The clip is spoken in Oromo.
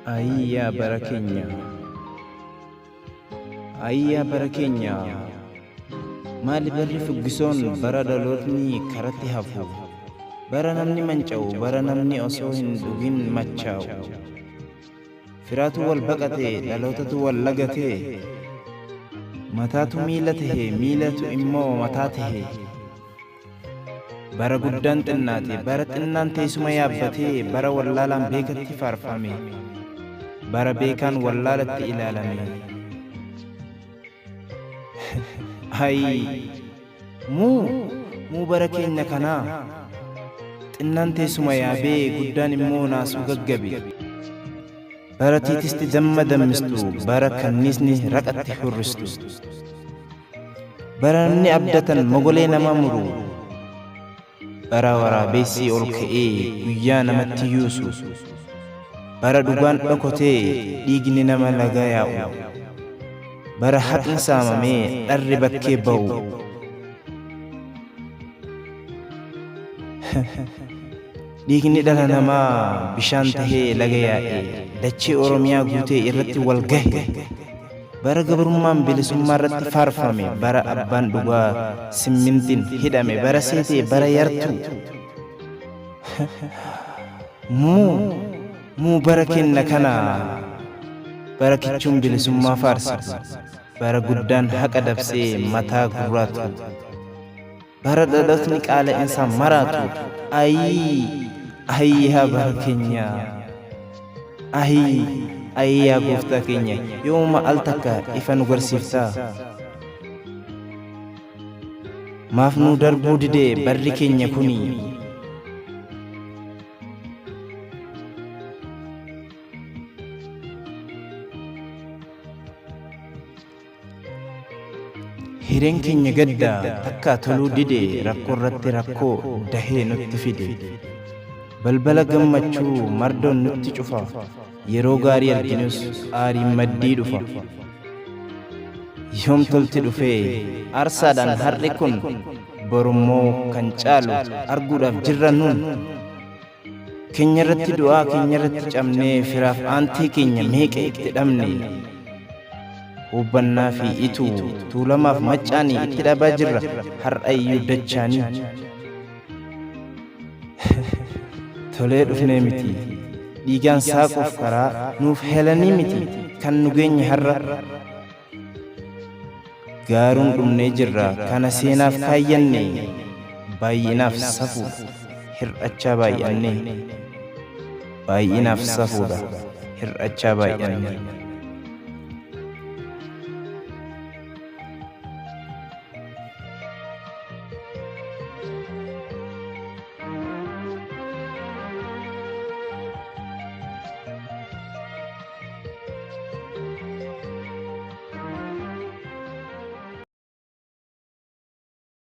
Ayii yaa bara keenya! Ayii yaa bara keenya! Maali barri fuggisoon bara dhalootni karatti hafu, bara namni manca'u, bara namni osoo hin dhugin machaa'u. Firaatu wal baqate, dhalootatu wal lagate, mataatu miila tahe, miilatu immoo mataa tahe. Bara guddaan xinnaate, bara xinnaan teessuma yaabbatee, bara wallaalaan beekatti faarfame, bara beekaan wallaalatti ilaalame. Ayii! Muu! Muu bara keenya kanaa! Xinnaan teessuma yaabee, guddaan immoo naasuu gaggabe. Bara tiitisti damma dammistu, bara kanniisni raqatti hurristu. Bara namni abdatan mogolee nama muru. Bara waraabeessi ol ka'ee guyyaa namatti yuusu. Bara dhugaan dhokotee dhiigni nama laga yaa'u. Bara haqni saamamee dharri bakkee ba'u. Dhiigni dhala namaa bishaan tahee laga yaa'e, dachee Oromiyaa guutee irratti wal gahe. Bara gabrummaan bilisummaa irratti faarfame, bara abbaan dhugaa simmintiin hidhame, bara seetee, bara yartuu. Muu, muu bara kenna kana, bara kichuun bilisummaa faarsitu, bara guddaan haqa dabsee mataa gurraatu. Bara dhalootni qaala'insa maraatu. Ayii! Ayii yaa bara keenya! Ayii! Ayii yaa gooftaa keenya! Yoomuma al takka ifa nu garsiiftaa? Maaf nuu darbuu dide barri keenya kuni? Hireen keenya gadda takkaa toluu dide rakkoorratti rakkoo dahee nutti fide. Balbala gammachuu mardoon nutti cufa yeroo gaarii arginus aariin maddii dhufa. Yoom tolti dhufee aarsaadhaan har'i kun borummoo kan caalu arguudhaaf jirra nun. Keenyarratti du'aa keenyarratti cabnee firaaf aantee keenya meeqa itti dhabne. Huubbannaa fi ituu tuulamaaf maccaanii itti dhabaa jirra har'a iyyuu dachaanii. Tolee dhufnee miti dhiigaan saaquuf karaa nuuf helanii miti kan nu geenye har'a. Gaaruun dhumnee jirra kana seenaaf kaayyanne baay'inaaf safuudha hir'achaa baay'anne. Baay'inaaf safuudha hir'achaa baay'anne.